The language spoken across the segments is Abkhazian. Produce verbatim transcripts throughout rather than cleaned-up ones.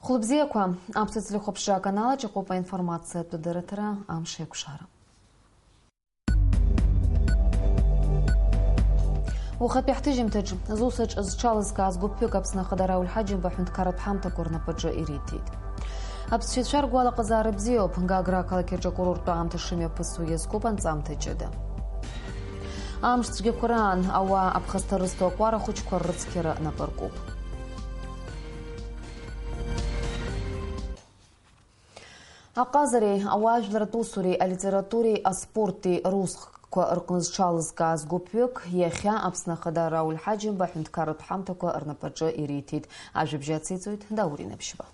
Хәылбзиақәа, аԥсуа телехәаԥшра аканал аҿы иҟоуп аинформациатә дырраҭара Амш еиқәшара. Уахатәи ҳҭыжьымҭаҿ, зусаҿ зҽалызкааз гәыԥҩык Аԥсны Ахада Рауль Ҳаџьымба аҳәынҭқарратә ҳамҭақәа рнапаҿы ириҭеит. Аԥсшьацәа ргәалаҟазаара бзиоуп, Гагра ақалақь аҿы акурорттә аамҭа шымҩаԥысуа иазкуп анҵамҭа ҷыда. Амш цәгьақәа раан ауаа аԥхасҭа рызҭо акәара хәыҷқәа ррыцқьара нап аркуп. Аҟазареи, ауаажәларратә усуреи, алитературеи, аспорти русқәа рҟны зҽалызкааз гәыԥҩык иахьа Аԥсны Ахада Рауль Ҳаџьымба аҳәынҭқарратә ҳамҭақәа рнапаҿы ириҭеит. Ажәабжь ациҵоит Даур Инаԥшьба.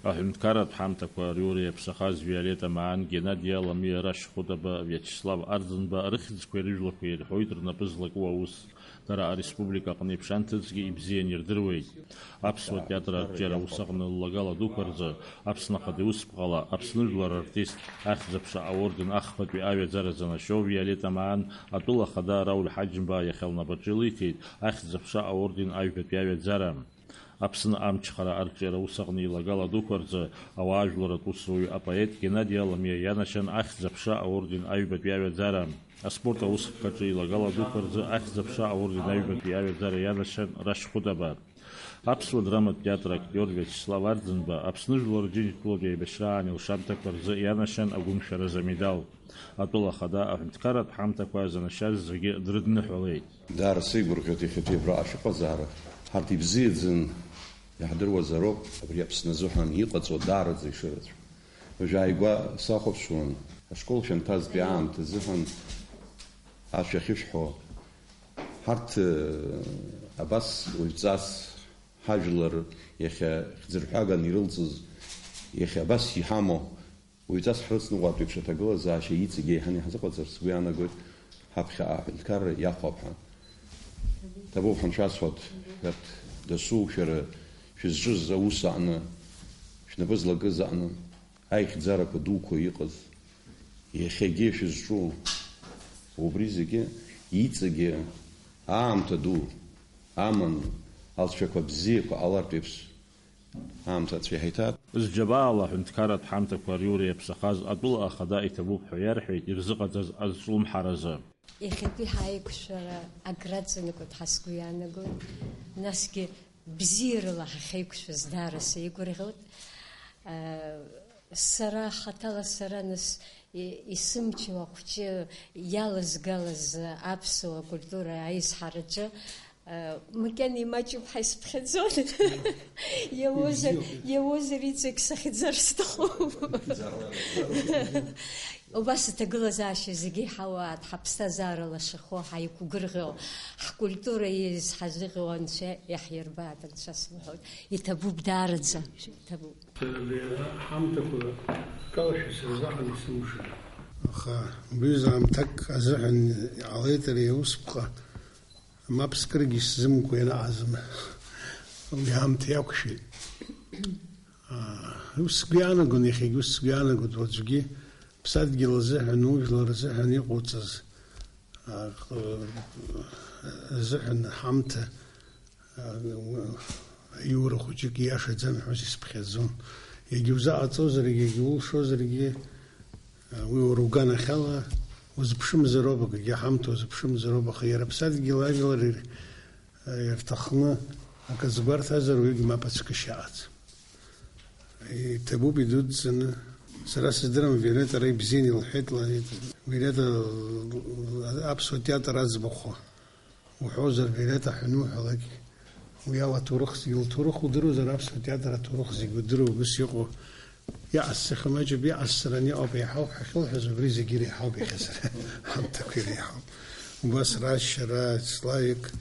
Аҳәынҭқарратә ҳамҭақәа риура иаԥсахаз Виолетта Маан, Геннади Аламиа, Рашь Хәытаба, Виачеслав Арӡынба рыхьӡқәеи рыжәлақәеи ирҳәоит рнапы злаку аус. Дара ареспублика аҟны иԥшанҭыҵгьы ибзиан ирдыруеит. Аԥсуа театр арҿиара аус аҟны ллагала дуқәа рзы Аԥсны Ахада иусԥҟала Аԥсны жәлар артист Ахьӡ-аԥша аорден ахԥатәи аҩаӡара занашьоу Виолетта Маан, атәыла ахада Рауль Ҳаџьымба иахьа лнапаҿы илиҭеит Ахьӡ-аԥша аорден аҩбатәи аҩаӡара. Аԥсны амчхара арҿиара ус аҟны илагала дуқәа рзы ауаажәларратә усзуҩ апоет Геннади Аламиа ианашьан Ахьӡ-аԥша аорден аҩбатәи аҩаӡара. Аспорт аусхкаҿы илагала дуқәа рзы Ахьӡ-аԥша аорден аҩбатәи аҩаӡара ианашьан Рашь Хәытаба. Аԥсуа драматә театр актиор Виачеслав Арӡынба Аԥсны жәлар Џьынџьтәылатә еибашьраан илшамҭақәа рзы ианашьан агәымшәаразы амедал. Атәыла ахада аҳәынҭқарратә ҳамҭақәа занашьаз зегьы дрыдныҳәалеит. Даара сеигәырӷьоит иахьатәи абраҟа шәыҟазаара. Ҳарҭ ибзиаӡаны иаҳдыруазароуп абри Аԥсны азыҳәан иҟаҵоу даараӡа ишырацәоу. Уажә ааигәа сахәаԥшуан, ашкол шәанҭазтәи аамҭа азыҳәан ашәа ахьышәҳәо. Ҳарҭ, э, абас уаҩҵас ҳажәлар иахьа хьӡырҳәаган ирылҵыз, иахьа абас иҳамоу, уаҩҵас ҳрыцныҟәартә еиԥш аҭагылазаашьа иҵегьы еиҳаны иҳазыҟаҵарц сгәы иаанагоит ҳаԥхьаҟа аҳәынҭқарра иахәап ҳәа. Ҭабуп ҳәа анцәа асҳәоит, шәарҭ дасу шәара шәызҿыз аус аҟны, шәнапы злакыз аҟны, аихьӡарақәа дуқәа иҟаз, иахьагьы шәызҿу, убри зегьы иҵегьы аамҭа ду аманы, алҵшәақәа бзиақәа ҟалартә еиԥш, аамҭа ацәа иҳаиҭат. Зџьабаала аҳәынҭқарратә ҳамҭақәа риура иаԥсахаз атәыла ахада иҭабуп ҳәа иарҳәеит ирзыҟаҵаз азҿлымҳаразы. Иахьатәи ҳаиқәшәара акраҵанакуеит ҳәа сгәы иаанагоит, насгьы бзиарала ҳахьеиқәшәаз даара сеигәырӷьоит. Сара хаҭала сара нас и-, исымчу ахәҷы иалазгалаз аԥсуа культура аизҳараҿы, э, макьана имаҷуп ҳәа исыԥхьаӡон. Иауазар, иауазар иҵегь сахьӡар сҭахуп. Убас аҭагылазаашьа зегьы иҳауаат, ҳаԥсҭазаара лашахо ҳаиқәгәырӷьо, ҳкультура иазҳазыӷьо Анцәа иаҳирбаат, Анцәа смыҳәоит. Иҭабуп даараӡа, иҭабуп. Абри аҳамҭақәа акалашәа сырзаҳан исымшеит. Аха убри аамҭак азыҳәан иҟалеит ари аусԥҟа, мап скыргьы исзымкуа ианаҟазым. Уи аамҭа иақәшәеит. Аа, ус сгәы иаанагон, иахьагьы ус сгәы иаанагоит, уаҵәгьы ԥсадгьыл азыҳәан, ужәлар азыҳәан иҟауҵаз, аа, азыҳәан ҳамҭа Иура хәыҷык ииашаӡам ҳәа исыԥхьаӡон. Иагьузаҟаҵозаргьы, иагьулшозаргьы, уи уара уганахьала узыԥшымзароуп, акгьы ҳамҭа узыԥшымзароуп, аха иара аԥсадгьыл ажәлар ир-, ирҭахны акы згәарҭазар, уигь мап ацәкышьа аҟаӡам. Иҭабуп идуӡӡаны. Сара сыздырам, Виолетта ара ибзианы илҳәеит, ла-, Виолетта аԥсуа театр аӡбахә уҳәозар, Виолетта ҳәа ануҳәалак, уи ала аҭоурых зегьы, лҭоурых удыруазар, аԥсуа театр аҭоурых зегьы удыруа, ус иҟоу, иҟасҵахьоу маҷуп, иҟасҵараны иҟоуп, еиҳауп ҳәа ахьылҳәаз, убри зегьы иреиҳауп, иахьа сара ҳамҭақәа иреиҳауп. Убас Рашь, ара, Славик.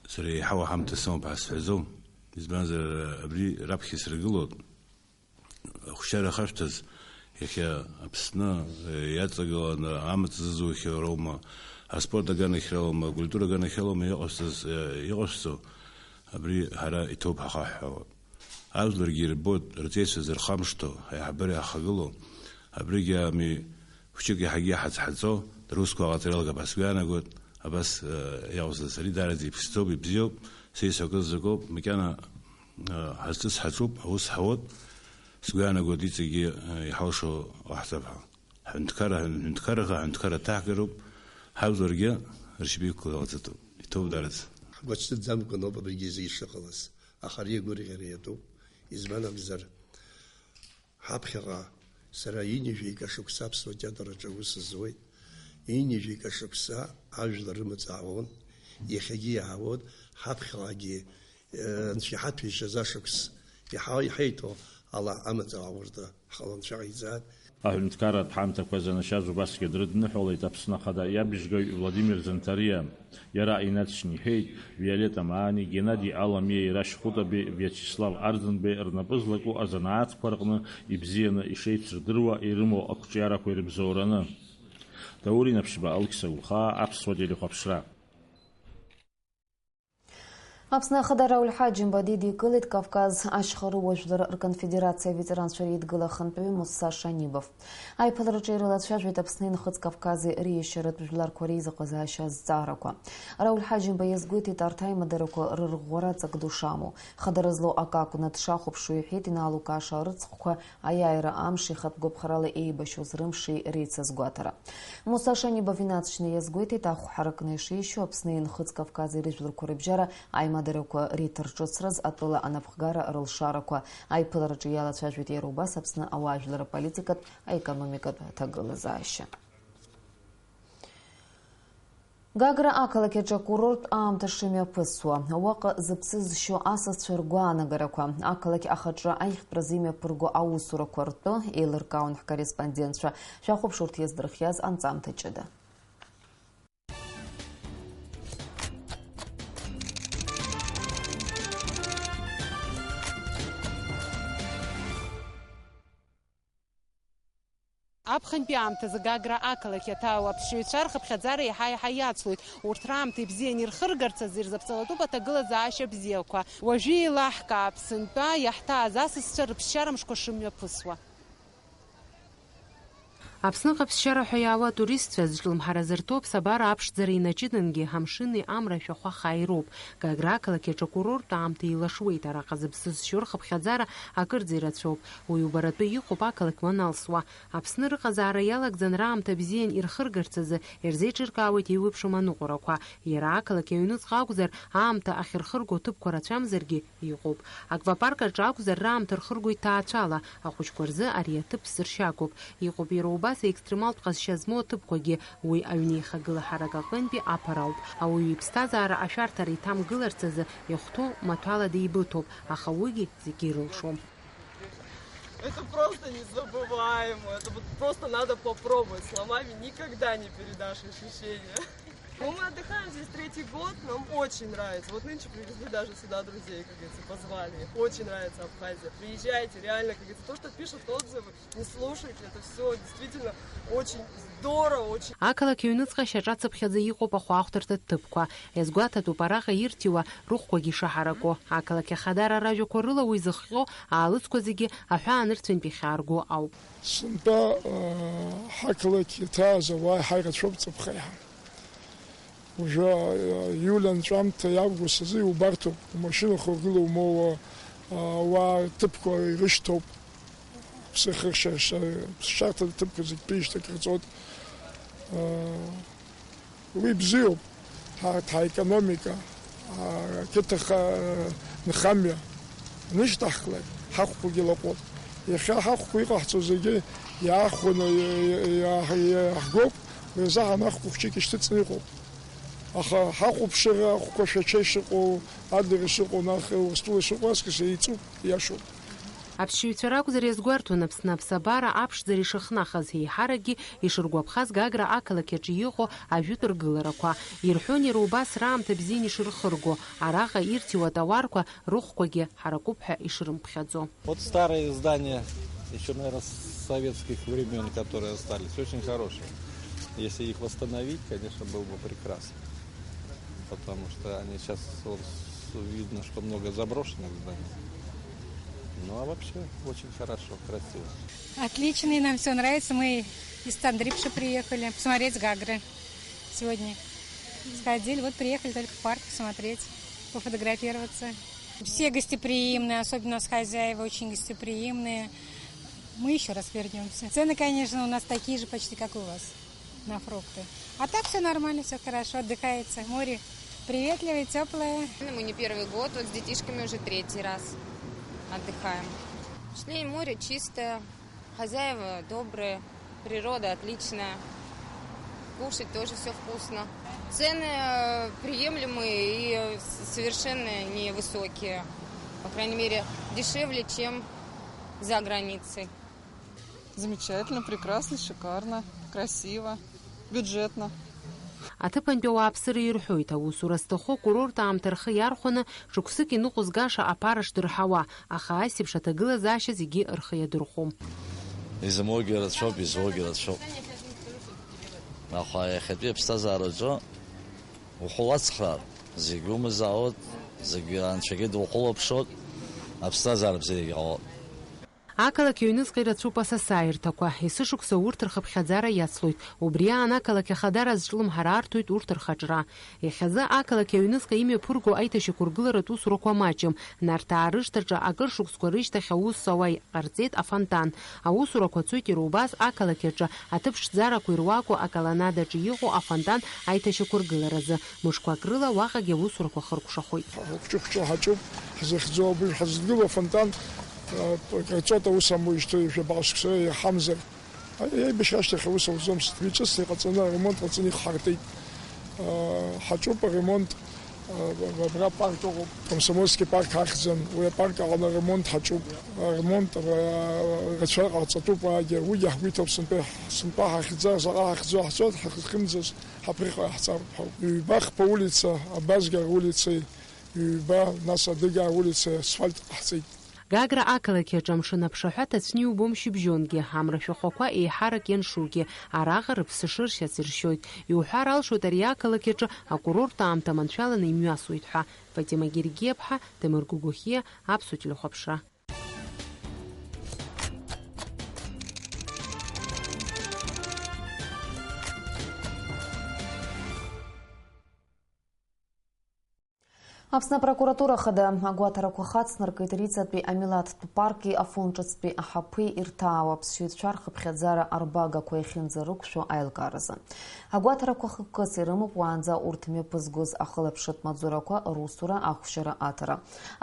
Сара еиҳау аҳамҭа сымоуп ҳәа сҳәаӡом, избанзар, абри раԥхьа сыргылоит. Ахәшьара ахашәҭаз, иахьа Аԥсны, э, иаҵагыланы амаҵ зызухьоу роума, аспорт аганахьалоума, акультура аганахьалоума иҟашәҵаз, э, иҟашәҵо, абри ҳара иҭоуп ҳахаҳҳәауа. Ажәларгьы ирбоит, рҵеицәа зырхамышҭо, аиҳабыра иаҳхагылоу, абригьы ами хәҷык иаҳагьы иҳацҳаҵо, русқәа аҟаҵара иалагап ҳәа сгәы иаанагоит, абас, э, иаҟоуҵаз ари даараӡа иԥшӡоуп, ибзиоуп, сеицәа акы закоуп, макьана Ҳазҿыз ҳаҿуп, аус ҳауеит. Сгәы иаанагоит, иҵегьы иҳалшо ҟаҳҵап ҳәа. Ҳҳәынҭқарра, ҳҳәынҭқарраха аҳәынҭқарра ҭаҳгароуп, ҳажәларгьы ршьапы иқәкыз ҟаҵатәуп. Иҭоуп даараӡа. Ҳгәаҽӡаӡамкәа ноуп абригьы зегьы ишыҟалаз, аха ари агәырӷьара иатәуп, избан акәзар, ҳаԥхьаҟа сара ҩынҩажәеика шықәса аԥсуа театр аҿы аус зуеит, ҩынҩажәеика шықәса ажәлар рымаҵ аауан, иахьагьы иаауеит, ҳаԥхьаҟагьы Анцәа иҳаҭәеишьаз ашықәс иҳа-, иҳаиҭо ала амаҵ аурҭа ҳҟаланцәа ҟаиҵааит. Аҳәынҭқарратә ҳамҭақәа занашьаз убасгьы дрыдныҳәалеит Аԥсны Ахада иабжьгаҩ Владимир Занҭариа. Иара инаҵшьны иҳәеит, Виолетта Маани, Геннади Аламиеи Рашь Хәытаби, Виачеслав Арӡынбеи рнапы злаку азанааҭқәа рҟны ибзианы ишеицырдыруа ирымоу ақәҿиарақәа ирыбзоураны. Даур Инаԥшьба, Алықьса Гәхаа, Аԥсуа телехәаԥшра. Аԥсны Ахада Рауль Ҳаџьымба дидикылеит Кавказ ашьхарыуа жәлар рконфедерациа аветеранцәа реидгыла ахантәаҩы Мусса Шанибов. Аиԥылараҿы ирылацәажәеит Аԥсни Нхыҵ Кавкази реиашьаратә жәларқәа реизыҟазаашьа азҵаарақәа. Рауль Ҳаџьымба иазгәеиҭеит арҭ аимадарақәа рырӷәӷәара ҵак ду шамоу. Хадара злоу акы акәны дшахәаԥшуа иҳәеит инаалукааша арыцхәқәа, аиааира амш ихатә гәаԥхарала еибашьуаз рымши реицазгәаҭара. Муса Шанибов инаҵшьны иазгәеиҭеит, ахә ҳаракны ишишьо Аԥсни Нхыҵ Кавкази рыжәларқәа рыбжьара аимадарақәа реиҭарҿыцраз атәыла анапхгара рылшарақәа. Аиԥылараҿы иалацәажәеит иара убас Аԥсны ауаажәлар аполитикатә, аекономикатә ҭагылазаашьа. Гагра ақалақь аҿы акурорттә аамҭа шымҩаԥысуа, уаҟа зыԥсы зшьо асасцәа ргәаанагарақәа, ақалақь ахаҿы аиӷьтәразы имҩаԥырго аусурақәа ртәы еилыркаауан ҳкорреспондентцәа. Шәахәаԥш урҭ иаздырхиаз анҵамҭа ҷыда. Аԥхынтәи аамҭазы Гагра ақалақь аҭаау аԥсшьаҩцәа рхыԥхьаӡара еиҳа-еиҳа иацлоит. Урҭ раамҭа ибзианы ирхыргарц азы ирзаԥҵалатәуп аҭагылазаашьа бзиақәа. Уажәы еилаҳкаап сынтәа иаҳҭааз асасцәа рыԥсшьара мшқәа шымҩаԥысуа. Аԥсныҟа аԥсшьара ҳәа иаауа атуристцәа зҿлымҳара зырҭо аԥсабара аԥшӡара инаҷыдангьы, амшыни амра ашәахәа хаа ироуп. Гагра ақалақь аҿы акурорттә аамҭа еилашуеит, араҟа зыԥсы зшьо рхыԥхьаӡара акырӡа ирацәоуп. Уи убаратәы иҟоуп ақалақь уаналсуа. Аԥсны рыҟазаара иалагӡан раамҭа бзиан ирхыргарц азы ирзеиҿыркаауеит еиуеиԥшым аныҟәарақәа. Иара ақалақь аҩныҵҟа акәзар, аамҭа ахьырхырго аҭыԥқәа рацәамзаргьы, иҟоуп. Аквапарк аҿы акәзар, раамҭа рхыргоит ҭаацәала, ахәыҷқәа рзы ари аҭыԥ ԥсыршьагоуп. Иҟоуп иара убас аекстремалтә ҟазшьа змоу аҭыԥқәагьы, уи аҩнеихагыла ҳарак аҟынтәи аԥара ауп. Ауаҩы иԥсҭазаара ашәарҭара иҭамгыларц азы иахәҭоу маҭәала деибыҭоуп, аха уигьы зегьы ирылшом. Это просто незабываемо, это вот просто надо попробовать, словами никогда не передашь ощущения. Ну, мы отдыхаем здесь третий год, нам очень нравится. Вот нынче привезли даже сюда друзей, как говорится, позвали. Очень нравится Абхазия. Приезжайте, реально, как говорится, то, что пишут отзывы, не слушайте, это все действительно очень здорово, очень. Ақалақь аҩныҵҟа шьаҿацыԥхьаӡа иҟоуп ахәаахәҭырҭа ҭыԥқәа. Иазгәаҭатәуп араҟа ирҭиуа рыхәқәагьы шаҳараку. Ақалақь ахадара ражәақәа рыла уи зыхҟьо аалыҵқәа зегьы аҳәаанырцәынтә ихьаарго ауп. Сынтәа, э, ҳақалақь иҭааз ауаа ҳаирацәоуп ҵыԥх аиҳа. Уажәы, э, иули анҵәамҭеи август азы иубарҭоуп, умашьынақәа ургыла умоуа, э, ауаа рҭыԥқәа ирышьҭоуп. Ԥсыхыршьа, ԥсшьарҭа рҭыԥқәа зегьтәы ишьҭакырҵоит. Э, Уи бзиоуп, ҳарҭ ҳаекономика, ақыҭа ха-, нхамҩа анышьҭаҳхлак, ҳахәқәагьы лаҟәуп. Иахьа ҳахәқәа иҟаҳҵо зегьы иаахәаны иа-, иа-, иа-, иаҳгоуп, уи азыҳәан ахәқәа хәҷык ишьҭыҵны иҟоуп. Аха ҳахәаԥшыр ахәқәа Шәача ишыҟоу, Адлер ишыҟоу, нас Урыстәыла ишыҟоу аҵкыс еиҵуп, иашоуп. Аԥсшьаҩцәа ракәзар иазгәарҭон Аԥсны аԥсабара аԥшӡара ишыхнахыз, еиҳаракгьы ишыргәаԥхаз Гагра ақалақь аҿы иҟоу ажәытә ргыларақәа. Ирҳәон иара убас раамҭа бзиан ишырхырго, араҟа ирҭиуа атауарқәа рыхәқәагьы ҳаракуп ҳәа ишрымԥхьаӡо. Вот старые здания, ещё, наверное, с советских времён, которые остались, очень хорошие. Если их восстановить, конечно, было бы прекрасно. Потому что они щас, вот, с-, видно, что много заброшенных зданий. Ну, а вообще очень хорошо, красиво. Отличный, нам всё нравится. Мы из Тандрипша приехали посмотреть Гагры сегодня. Сходили, вот приехали только в парк посмотреть, пофотографироваться. Все гостеприимные, особенно у нас хозяева очень гостеприимные. Мы еще раз вернемся. Цены, конечно, у нас такие же почти, как у вас, на фрукты. А так все нормально, все хорошо, отдыхается. Море приветливое, теплое. Мы не первый год, вот с детишками уже третий раз отдыхаем. Впечатление: море чистое, хозяева добрые, природа отличная. Кушать тоже все вкусно. Цены, э, приемлемые и, э, с-, совершенно невысокие. По крайней мере, дешевле, чем за границей. Замечательно, прекрасно, шикарно, красиво, бюджетно. Аҭыԥантәи ауааԥсыра ирҳәоит, аусура зҭаху акурорт аамҭа рхы иархәаны, шықәсык иныҟәызгаша аԥара шдырҳауа, аха ас еиԥш аҭагылазаашьа зегьы рхы иадырхәом. Изымоугьы рацәоуп, изуогьы рацәоуп. Аха иахьатәи аԥсҭазаараҿы ухы уацхраар, зегь умазаауеит, зегь анцәагьы духылаԥшуеит, аԥсҭазаара бзиагьы ҟалоит. Ақалақь аҩныҵҟа ирацәоуп асасааирҭақәа, есышықәса урҭ рхыԥхьаӡара иацлоит. Убри аан ақалақь ахадара азҿлымҳара арҭоит урҭ рхаҿра. Иахьазы ақалақь аҩныҵҟа имҩаԥырго аиҭашьақәыргыларатә усурақәа маҷым. Нарҭаа рышҭаҿы акыр шықәсқәа рышьҭахь аус ауа иҟарҵеит афонтан. Аусурақәа цоит иара убас ақалақь аҿы, аҭыԥ ԥшӡарақәа ируаку аколоннадаҿы иҟоу афонтан аиҭашьақәыргыларазы. Мышқәак рыла уаҟагьы аусурақәа хыркәшахоит. Ҳхәыҷы-хәҷы ҳаҿуп, ҳзыхьӡо абыржә ҳазыдгыло афонтан, а, ҟарҵоит аус амуижьҭеи жәабаҟа шықәса иаҳамзар. Аибашьра ашьҭахь аус ауӡомызт. Уи ҿыцны иҟаҵаны, аремонт ҟаҵаны ихҳартит. А, ҳаҿуп аремонт, а, абра апарк ыҟоуп, Комсомольский парк ахьӡын, уи апарк аҟны аремонт ҳаҿуп. Аремонт, а, рацәа ҟаҵатәуп уаагьы, уигьы ҳгәы иҭоуп сынтәа, сынтәа ҳахьӡар, заҟа ҳахьӡо ҳцоит, ҳахьхымӡаз ҳаԥхьаҟа иаҳҵароуп ҳәа. Ҩба-хԥа улица, Абазгар улицеи, ҩба, нас Адыгаа улицеи асфальт ҟаҳҵеит. Гагра ақалақь аҿы амшын аԥшаҳәа ҭацәны иубом шьыбжьонгьы, амра шәахәақәа еиҳарак ианшугьы, араҟа рыԥсы шыршьац иршьоит. Иуҳәар алшоит ари ақалақь аҿы акурорт аамҭа маншәаланы имҩасуеит ҳәа. Фатима Гергиаԥҳа, Ҭемыр Гогохиа, Аԥсуа телехәаԥшра. Аԥсны апрокуратура хада агәаҭарақәа хацнаркит Риҵатәи амилаҭтә парки афонд ҿыцтәи аҳаԥи ирҭаау аԥсшьаҩцәа рхыԥхьаӡара арбагақәа иахьынӡарықәшәо аилкааразы. Агәаҭарақәа хықәкыс ирымоуп уаанӡа урҭ мҩаԥызгоз ахылаԥшратә маҵзурақәа русура, ахәшьара, аҭара.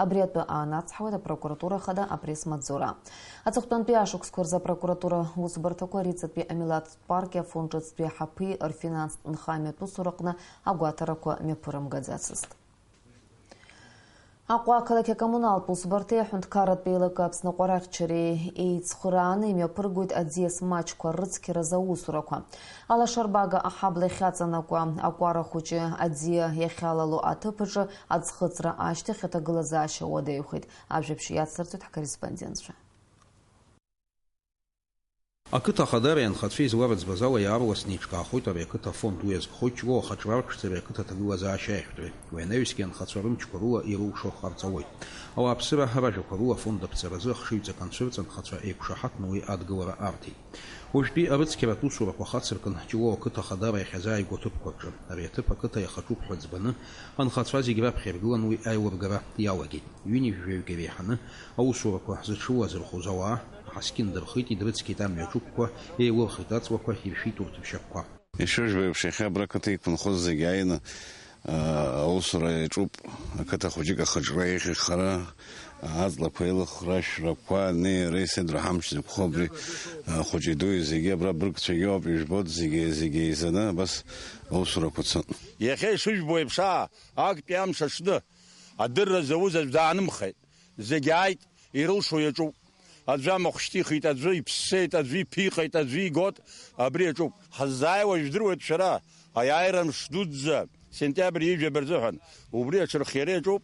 Абри атәы аанацҳауеит апрокуратура хада апресс-маҵзура. Аҵыхәтәантәи ашықәсқәа рзы апрокуратура усбарҭақәа Риҵатәи амилаҭтә парки афонд ҿыцтәи аҳаԥи рфинанстә нхамҩатә усураҟны агәаҭарақәа мҩаԥырымгаӡацызт. Аҟәа ақалақь акоммуналтә усбарҭеи аҳәынҭқарратә еилакы Аԥсны аҟәарахьчареи еицхырааны имҩаԥыргоит аӡиас маҷқәа рыцқьаразы аусурақәа. Алашарбага аҳабла иахьаҵанакуа акәара хәыҷы аӡиа иахьалало аҭыԥ аҿы аӡхыҵра ашьҭахь аҭагылазаашьа уадаҩхеит. Ажәабжь иацлырҵоит ҳкорреспондентцәа. Ақыҭа ахадареи анхацәеи зларыӡбаз ала иаарласны еиҿкаахоит ари ақыҭа афонд, уи азкхоит Ҷлоу ахаҿра арҽӡареи ақыҭа аҭагылазаашьа аиаҳәатәреи. Уи анаҩсгьы анхацәа рымчқәа рыла ирылшо ҟарҵауеит. Ауааԥсыра ражәақәа рыла афонд аԥҵаразы ахшыҩҵак анцәырҵ, анхацәа еиқәшаҳаҭны уи адгылара арҭеит. Уажәтәи арыцқьаратә усурақәа хацыркын Ҷлоу ақыҭа ахадара иахьазааигәоу аҭыԥқәа рҿы. Ари аҭыԥ ақыҭа иахаҿуп ҳәа ӡбаны, анхацәа зегь раԥхьа иргылан уи аилыргара иалагеит. Ҩынҩажәаҩык иреиҳаны аусурақәа зыҽрылазырхәыз ауаа аҳаскьын дырхеит, идрыцқьеит амҩаҿықәқәа, еилырхит аҵлақәа, иршәит урҭ ршьапқәа. Ишыжәбо еиԥш, иахьа абра ақыҭа иқәынхоз зегьы ааины, аа, аусура иаҿуп. Ақыҭа хәыҷык ахаҿра еиӷьхара, аҵлақәа еилыхра, ашәрақәа, неи, реи, седра ҳамч зықәхо абри, аа, хәыҷи дуи зегьы абра быргцәагьоуп, ижәбоит, зегьы, зегьы еизаны абас аусурақәа цон. Иахьа ишыжәбо еиԥш, аа, актәи амш аҽны адырра зауз аӡә даанымхеит. Зегь ааит, ирылшо иаҿуп. Аӡәы амахә шьҭихит, аӡәы иԥссеит, аӡәы иԥиҟеит, аӡәы игот, абри иаҿуп. Ҳаззааиуа жәдыруеит шәара, аиааира мш дуӡӡа, сентиабр ҩажәа рзыҳәан, убри аҽырхиара иаҿуп.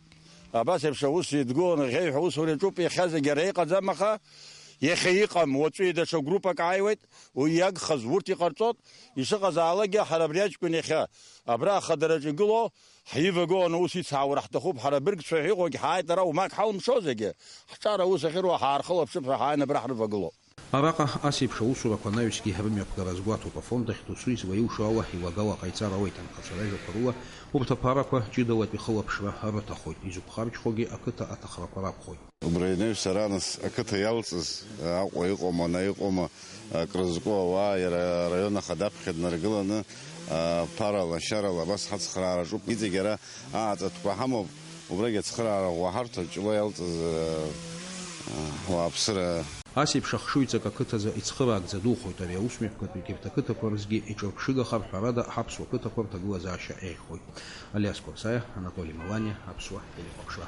Абас еиԥш аус идгыланы ӷьеҩ ҳәа усура иаҿуп, иахьа зегь ара иҟаӡам, аха иахьа иҟам, уаҵәы даҽа группак ааиуеит, уи иагхаз урҭ иҟарҵот, ишыҟазаалакгьы ҳара абри аҷкәын иахьа абра ахадараҿы игылоу, ҳивагыланы аус ицҳауара ҳҭахуп, ҳара быргцәа ҳәа иҟоугь ҳааит, ара умак ҳалымшозаргьы, ҳҿар аус ахьыруа ҳаархылаԥшып ҳәа ҳааины абра ҳрывагылоуп. Араҟа ас еиԥш аусурақәа анаҩсгьы рымҩаԥгара азгәаҭоуп. Афонд ахь досу излаилшо ала, илагала ҟаиҵар ауеит анхацәа ражәақәа рыла, урҭ аԥарақәа ҷыдалатәи хылаԥшра рыҭахоит, изықәхарџьхогьы ақыҭа аҭахрақәа ракәхоит. Убра инаҩс ара нас ақыҭа иалҵыз Аҟәа иҟоума, ана иҟоума, акрызку ауаа иара араион ахада аԥхьа днаргыланы, а, ԥарала, шьарала абас ҳацхраараҿуп. Иҵегь ара ааҵатәқәа ҳамоуп, убрагь ацхыраара ӷәӷәа ҳарҭоит, ҷло иалҵыз, а, а, ҳуааԥсыра. Ас еиԥш ахшыҩҵак ақыҭазы ицхыраагӡа духоит. Ари аусмҩаԥгатә егьырҭ ақыҭақәа рзгьы иҿырԥшыгаха, ҳәарада, ҳаԥсуа қыҭақәа рҭагылазаашьа еиӷьхоит. Алиас Кәарсаиа, Анатоли Маланиа, Аԥсуа телехәаԥшра.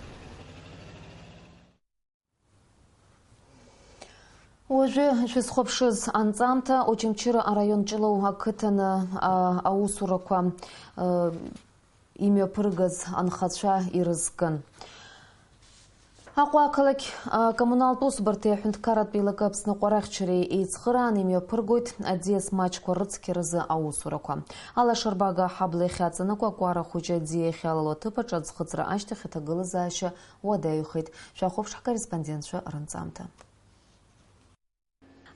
Уажәы шәызхәаԥшыз анҵамҭа Очамчыра араион Ҷлоу ақыҭаны, а, аусурақәа, а, имҩаԥыргаз анхацәа ирызкын. Аҟәа ақалақь, а, коммуналтә усбарҭеи аҳәынҭқарратә еилакы Аԥсны аҟәараҳәчареи еицхырааны имҩаԥыргоит аӡиас маҷқәа рыцқьаразы аусурақәа. Алашарбага аҳабла иахьаҵанакуа акәара хәыҷы аӡиа иахьалало аҭыԥаҿ аӡхыҵра ашьҭахь аҭагылазаашьа уадаҩхеит. Шәахәаԥш ҳкорреспондентцәа рынҵамҭа.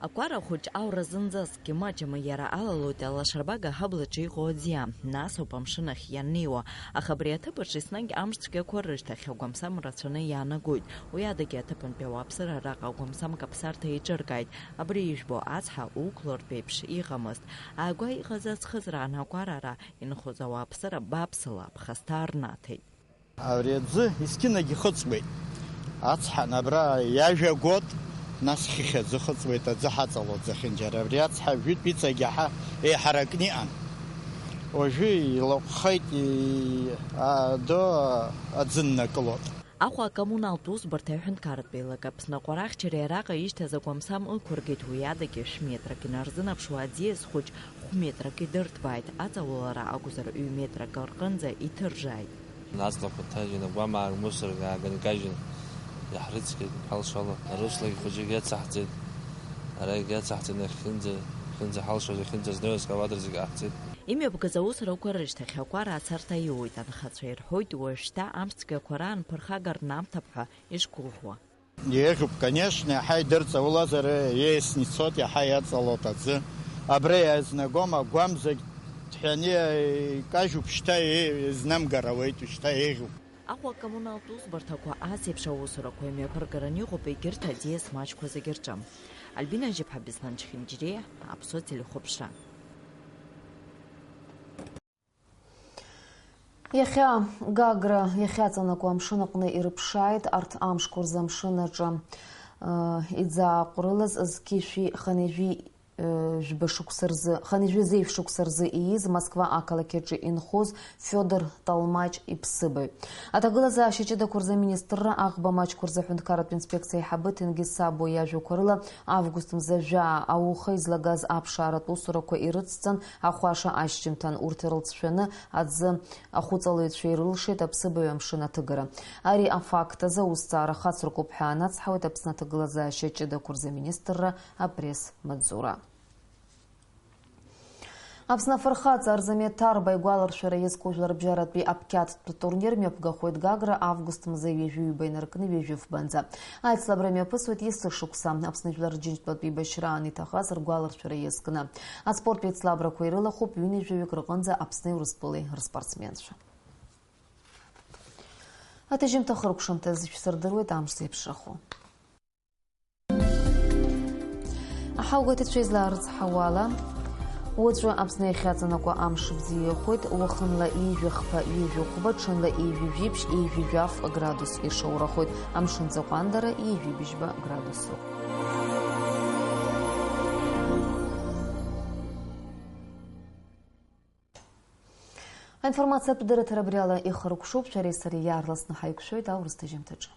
Акәара хәыҷ аура зынӡаскгьы маҷым, иара алалоит алашарбага аҳаблаҿы иҟоу аӡиа, нас ауп амшын ахь ианнеиуа, аха абри аҭыԥаҿ еснагь амш цәгьақәа рышьҭахь агәамсам рацәаны иаанагоит. Уи адагьы аҭыԥантәи ауааԥсыра араҟа агәамсам каԥсарҭа еиҿыркааит, абри ижәбо ацҳа уқәлартә еиԥш иҟамызт. Ааигәа иҟаз аӡхыҵраан акәара ара инхоз ауааԥсыра бааԥсыла аԥхасҭа рнаҭеит. Ари аӡы есқьынагь ихыҵуеит. Ацҳан абра иажәа гот, нас хыхь аӡы хыҵуеит, аӡы ҳаҵалоит зехьынџьара. Абри ацҳа жәытә иҵагь аҳа еиҳаракны иҟан. Уажәы илаҟәхеит, и-, адо аӡы ннакылоит. Аҟәа акоммуналтә усбарҭа аҳәынҭқарратә еилак Аԥсны аҟәараҳәчареи араҟа ишьҭаз агәамсам ықәыргеит, уи адагьы шә-метрак инарзынаԥшуа аӡиас хәыҷ хә-метрак идырҭбааит, аҵаулара акәзар, ҩ-метрак рҟынӡа иҭыржааит. Аҵлақәа ҭажьын, агәамаа рмусоргьы ааганкажьын, иаҳрыцқьеит ҳалшала. Аруслагьы хәыҷык иацаҳҵеит, ара егьиацаҳҵеит, иахьынӡа, иахьынӡа ҳалшоз, иахьынӡа знеиуаз ҳауадра зегьы ҟаҳҵеит. Имҩаԥгаз аусурақәа рышьҭахь акәара ацарҭа иуеит, анхацәа ирҳәоит, уажәшьҭа амш цәгьақәа раан ԥырхага рнамҭап ҳәа ишгәыӷуа. Еиӷьуп, конечно, иаҳа идырҵаулазар, иеисны ицоит, иаҳа иаҵалоит аӡы. Абра иаазнагом, агәам зегь ҭҳәаны икажьуп, шьҭа еи-, изнамгар ауеит, шьҭа еиӷьуп. Аҟәа акоммуналтә усбарҭақәа ас еиԥш аусурақәа имҩаԥыргараны иҟоуп егьырҭ аӡиас маҷқәа зегьы рҿы. Альбина Жьыԥҳа, Беслан Чхинџьириа, Аԥсуа телехәаԥшра. Иахьа Гагра иахьаҵанакуа амшын аҟны ирыԥшааит арҭ амшқәа рзы амшын аҿы, ы, иӡааҟәрылаз зқьи жәшәи хынҩажәи, ы, жәба шықәса рзы, хынҩажәи зеижә шықәса рзы ииз Москва ақалақь аҿы инхоз Фиодор Толмач иԥсыбаҩ. Аҭагылазаашьа ҷыдақәа рзы аминистрра аӷба маҷқәа рзы аҳәынҭқарратә инспекциа аиҳабы Ҭенгиз Сабуа иажәақәа рыла, август мза жәаа ауха излагаз аԥшааратә усурақәа ирыцҵан, ахәаша ашьжьымҭан урҭ ирылҵшәаны аӡы ахәыҵалаҩцәа ирылшеит аԥсыбаҩ амшын аҭыгара. Ари афакт азы аусҭҵаара хацыркуп ҳәа анацҳауеит Аԥсны аҭагылазаашьа ҷыдақәа рзы аминистрра апресс-маҵзура. Аԥсны афырхаҵа Арзамеҭ Ҭарба игәаларшәара иазку жәларбжьаратәи аԥқьаҭтә турнир мҩаԥгахоит Гагра август мза ҩажәи ҩба инаркны ҩажәи фбанӡа. Аицлабра мҩаԥысуеит есышықәса. Аԥсны жәлар рџьынџьтәылатә еибашьраан иҭахаз ргәаларшәара иазкны. Аспорттә еицлабрақәа ирылахәуп ҩынҩажәаҩык рҟынӡа Аԥсни Урыстәылеи рспортсменцәа. Аҭыжьымҭа хыркәшамҭазы шәсырдыруеит амш зеиԥшрахо. Аҳауагәаҭацәа излаарыцҳауа ала, уаҵәы Аԥсны иахьаҵанакуа амш бзиахоит, уахынла ҩажәи хԥа, ҩажәи хәба, ҽынла ҩажәи жәиԥшь, ҩажәи жәаф градус ишоурахоит, амшын ҵаҟәандара ҩажәи быжьба градусуп. Аинформациатә дырраҭара абри ала ихыркәшоуп, шәареи сареи иаарласны ҳаиқәшәоит аурыс ҭыжьымҭаҿы.